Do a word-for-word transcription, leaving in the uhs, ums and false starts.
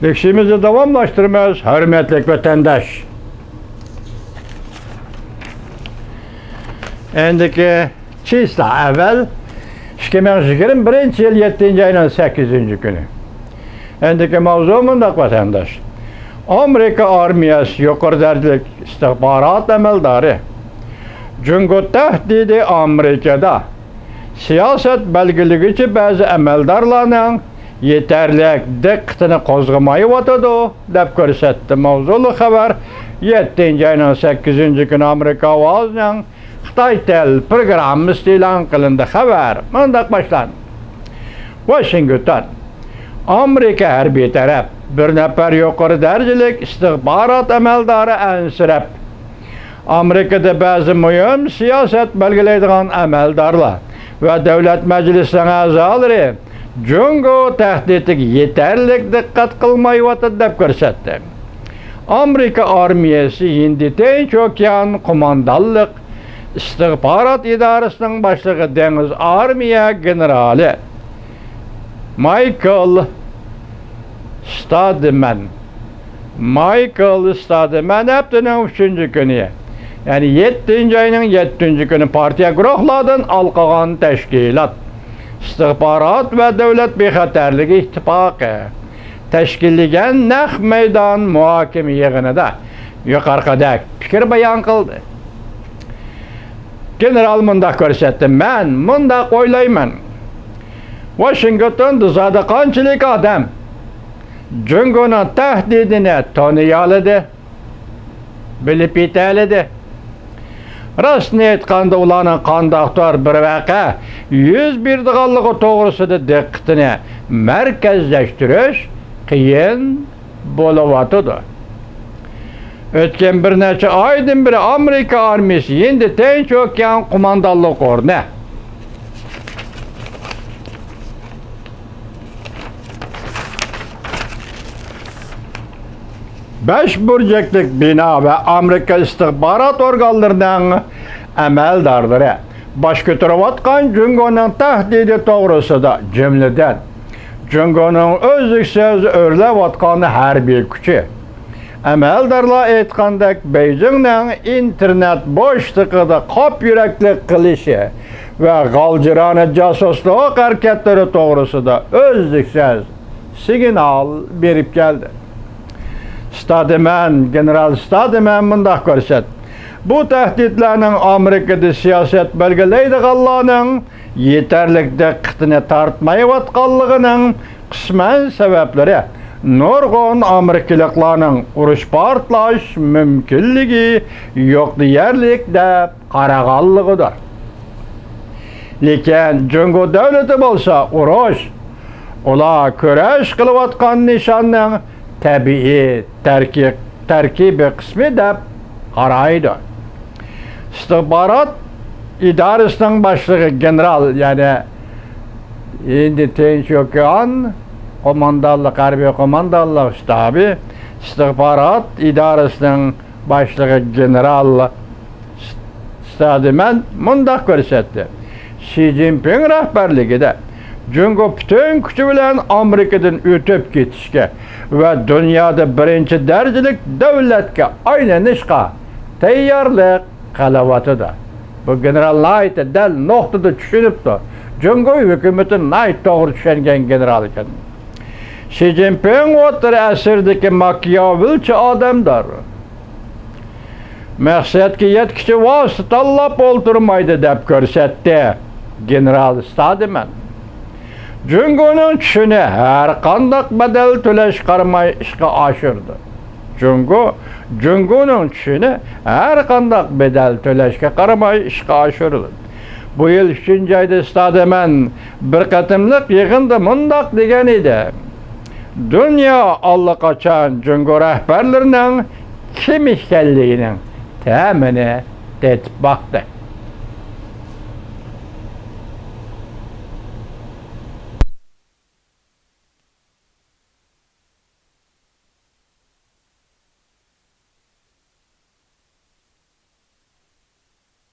چېكىشىمىزنى داۋاملاشتۇرىمىز، ھۆرمەتلىك ۋەتەنداش. ئەندىكى چىسلا ئەۋەل ئىككى مىڭ يىگىرمە بىرىنچى يىل يەتتىنچى ئاينىڭ سەككىزىنچى كۈنى. ئەندىكى ماۋزۇ مۇنداق، ۋەتەنداش. ئامېرىكا ئارمىيەسى يۇقىرى دەرىجىلىك ئىستىخبارات ئەمەلدارى جۇڭگو تەھدىتى ئامېرىكىدا سىياسەت بەلگىلىگۈچى بەزى ئەمەلدارلارنىڭ يېتەرلىك دىققىتىنى قوزغىمايۋاتىدۇ، دەپ كۆرسەتتى. ماۋزۇلۇق خەۋەر يەتتىنچى ئاينىڭ سەككىزىنچى كۈنى ئامېرىكا ئاۋازىنىڭ خىتاي تىل پروگراممىسىدا ئېلان قىلىندى. خەۋەر مۇنداق باشلاندى. ۋاشىنگتون. ئامېرىكا ھەربىي تەرەپ بىر نەپەر يۇقىرى دەرىجىلىك ئىستىخبارات ئەمەلدارى ئەنسىرەپ، ئامېرىكىدا بەزى مۇھىم سىياسەت بەلگىلەيدىغان ئەمەلدارلار ۋە دۆلەت مەجلىسىنىڭ ئەزالىرى جۇڭگو تەھدىتىگە يېتەرلىك دىققەت قىلمايۋاتىدۇ، دەپ كۆرسەتتى. ئامېرىكا ئارمىيەسى ھىندى تىنچ ئوكيان قوماندانلىق ئىستىخبارات ئىدارىسىنىڭ باشلىقى دېڭىز ئارمىيە گېنېرالى مايكل ستادىمەن. مايكل ستادىمەن ھەپتىنىڭ ئۈچىنچى كۈنى، يەنى يەتتىنچى ئاينىڭ يەتتىنچى كۈنى پارتىيە گۇرۇھلاردىن ھالقىغان تەشكىلات، ئىستىخبارات ۋە دۆلەت بىخەتەرلىكى ئىتتىپاقى تەشكىللىگەن نەق مەيدان مۇھاكىمە يىغىنىدا يۇقىرىقىدەك پىكىر بايان قىلدى. گېنېرال مۇنداق كۆرسەتتى، مەن مۇنداق ئويلايمەن. ۋاشىنگتوندا زادى قانچىلىك ئادەم جۇڭگونىڭ تەھدىتىنى تونۇيالىدى، بىلىپ يېتەلىدى. راستىنى ئېيتقاندا، ئۇلارنىڭ قانداقتۇر بىر ۋەقە يۈز بېرىدىغانلىقى توغرىسىدا دىققىتىنى مەركەزلەشتۈرۈش قىيىن بولۇۋاتىدۇ. ئۆتكەن بىر نەچچە ئايدىن بېرى ئامېرىكا ئارمىيىسى ھىندى تىنچ ئوكيان قوماندانلىق ئورنى بەش بۇرجەكلىك بىنا ۋە ئامېرىكا ئىستىخبارات ئورگانلىرىنىڭ ئەمەلدارلىرى باش كۆتۈرۈۋاتقان جۇڭگونىڭ تەھدىتى توغرىسىدا، جۈملىدىن، جۇڭگونىڭ ئۈزلۈكسىز ئۆرلەۋاتقان ھەربىي كۈچى، ئەمەلدارلار ئېيتقاندەك، بېيجىڭنىڭ ئىنتېرنېت بوشلۇقىدا قاپ يۈرەكلىك قىلىشى ۋە غالجىرانە جاسۇسلۇق ھەرىكەتلىرى توغرىسىدا ئۈزلۈكسىز سىگنال بېرىپ كەلدى. ستادىمەن، گېنېرال ستادىمەن مۇنداق كۆرسەتتى، بۇ تەھدىتلەرنىڭ ئامېرىكىدا سىياسەت بەلگىلەيدىغانلارنىڭ يېتەرلىك دىققىتىنى تارتمايۋاتقانلىقىنىڭ قىسمەن سەۋەبلىرى نۇرغۇن ئامېرىكىلىقلارنىڭ ئۇرۇش پارتلاش مۇمكىنلىكى يوق دېيەرلىك دەپ قارىغانلىقىدۇر. لېكىن جۇڭگو دۆلىتى بولسا ئۇرۇش، ئۇلار كۈرەش قىلىۋاتقان نىشاننىڭ تەبىئىي تەركىب-، تەركىبىي قىسمى دەپ قارايدۇ. ئىستىخبارات ئىدارىسىنىڭ باشلىقى گېنېرال، يەنى ھىندى تىنچ ئوكيان قوماندانلىق، ھەربىي قوماندانلىق شتابى ئىستىخبارات ئىدارىسىنىڭ باشلىقى گېنېرال ستادىمەن مۇنداق كۆرسەتتى، شى جىنپىڭ رەھبەرلىكىدە جۇڭگو پۈتۈن كۈچى بىلەن ئامېرىكىدىن ئۆتۈپ كېتىشكە ۋە دۇنيادا بىرىنچى دەرىجىلىك دۆلەتكە ئايلىنىشقا تەييارلىق قىلىۋاتىدۇ. بۇ گېنېرال ناھايىتى دەل نۇقتىدا چۈشىنىپتۇ. جۇڭگو ھۆكۈمىتى ناھايىتى توغرا چۈشەنگەن گېنېرال ئىكەن. شى جىنپىڭ ئوتتۇرا ئەسىردىكى ماكىياۋېللچى ئادەمدۇر. مەقسەتكە يەتكۈچە ۋاسىتە تاللاپ ئولتۇرمايدۇ، دەپ كۆرسەتتى گېنېرال ستادىمەن. جۇڭگونىڭ چۈشىنى ھەر قانداق بەدەل تۆلەشكە قارىماي ئىشقا ئاشۇرىدۇ. جۇڭگو، جۇڭگونىڭ چۈشىنى ھەر قانداق بەدەل تۆلەشكە قارىماي ئىشقا ئاشۇرىدۇ. بۇ يىل ئۈچىنچى ئايدا ستادىمەن بىر قېتىملىق يىغىندا مۇنداق دېگەن ئىدى، دۇنيا ئاللىقاچان جۇڭگو رەھبەرلىرىنىڭ كىم ئىكەنلىكىنىڭ تەمىنى تېتىپ باقتى.